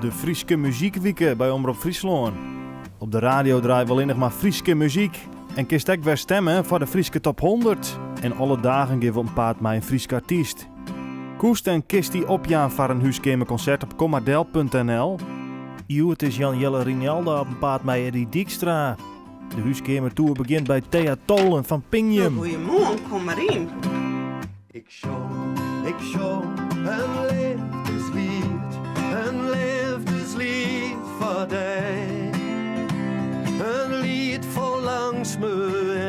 De Fryske Muzykwike by Omrop Fryslân. Op de radio draaie we allinnich mar Fryske muzyk. En kinst ek wer stemme foar de Fryske Top 100. En alle dagen gean we op 'en paad mei in Fryske artyst. Koest en kinst dy opjaan foar in húskeamerkonsert op kommardel.nl. Hjoed is Jan Jelle Rinalda op 'en paad mei Eddy Dykstra. De húskeamertoer begjint by Thea Tholen fan Pingjum. Goeiemoarn, kom mar yn. Ik sjong, ik sjong in leafdesliet, in leafdesliet foar dy. In liet fol langstme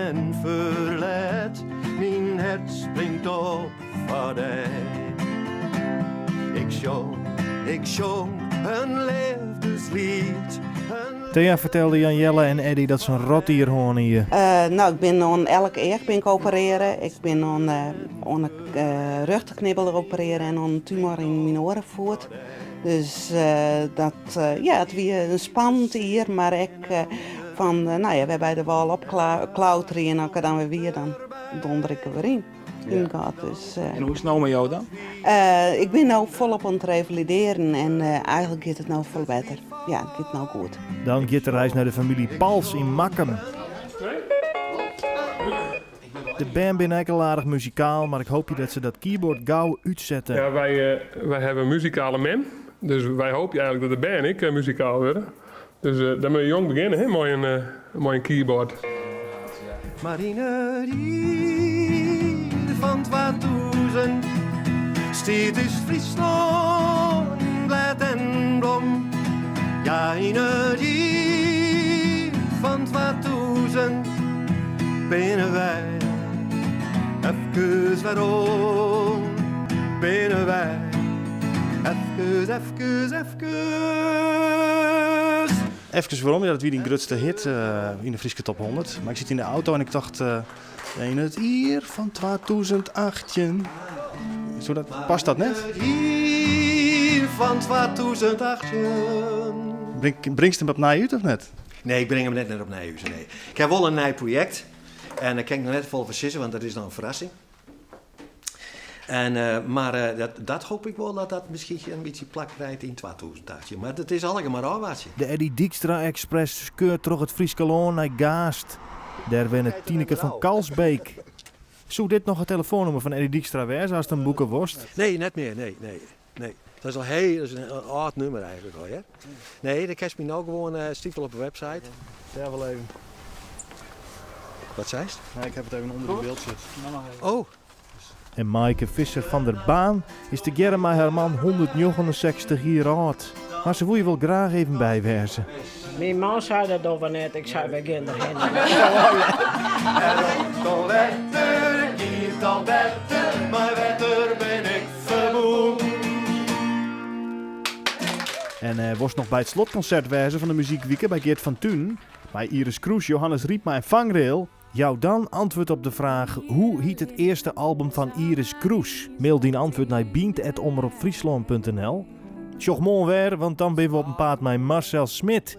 en ferlet, myn hert springt op foar dy. Ik sjong, ik sjong in leafdesliet. Thea fertelde Jan Jelle en Eddy dat se in rotjier hân hie. No, ik bin oan elk each bin ik operearre. Ik bin oan oan de rjochterknibbel operearre en oan in tumor yn myn oare foet. Dus dat, ja, it wie in spannend jier, mar ek fan, no ja, wer by de wâl opklauterje en as ik der dan wer wie, dan donder ik der wer yn. Ja. Dus, En hoe is it no mei jo dan? Ik bin no folop oan it revalidearjen en eigenlik giet it no folle better. Ja, it giet no goed. Dan giet de reis nei de famylje Pals yn Makkum. De bern binne ek al aardich muzikaal, mar ik hoopje dat se dat keyboard gau útsette. Ja, wy, wy hawwe in muzikale mem, dus wy hoopje eigenlik dat de bern ek muzikaal wurde. Dus dan moatte je jong begjinne hè, mei in, mei in keyboard. Mar yn it jier fan 2000 stiet ús Fryslân blêd en blom. Ja, yn it jier fan 2000 binne wy efkes werom. Binne wy efkes, efkes, efkes. Efkes werom, ja, dat wie dyn grutste hit yn de Fryske Top 100. Mar ik sit yn de auto en ik tocht, yn it jier fan 2018. Soe dat, past dat net? It jier fan 2018. Bring, bringst him opnij út of net? Nee, ik bring him net net opnij út, nee. Ik ha wol in nij projekt en dêr kin ik noch net folle fan sizze, want dat is noch in ferrassing. En, eh, mar eh, dat, dat hoop ik wol dat dat miskien in bytsje plak krijt yn 2018. Mar dat is allegear mar ôfwachtsje. De Eddy Dykstra Express skeurt troch it Fryske lân nei Gaast. Dêr wennet Tineke van Kalsbeek. Soe dit noch it telefoannûmer fan Eddy Dykstra wêze ast him boeke wolst? Nee, net mear. Nee, nee, nee. Dat is al heel, dat is in âld nûmer eigenlik al, hear. Nee, dan kinst my no gewoan, uh, stiet wol op de website. Dêr wol even. Wat seist? Nee, ik ha it even ûnder de byld set. Oh. En Maaike Visser van der Baan is tegearre mei har man 169 jier âld. Mar se woe hjir wol graach even by wêze. Myn man sei dat dogge we net, ik sei wy gean derhinne. Al wetter, giet al better, mei wetter bin ik ferbûn. En eh, wolst noch by it slotkonsert wêze fan de Muzykwike by Geert van Tunen? Mei Iris Kroes, Johannes Rypma en Vangrail? Jou dan antwurd op de fraach Hoe hyt it earste album fan Iris Kroes? Mail dyn antwurd nei bynt@omropfryslân.nl. Sjoch moarn wer, want dan binne we op 'en paad mei Marcel Smit.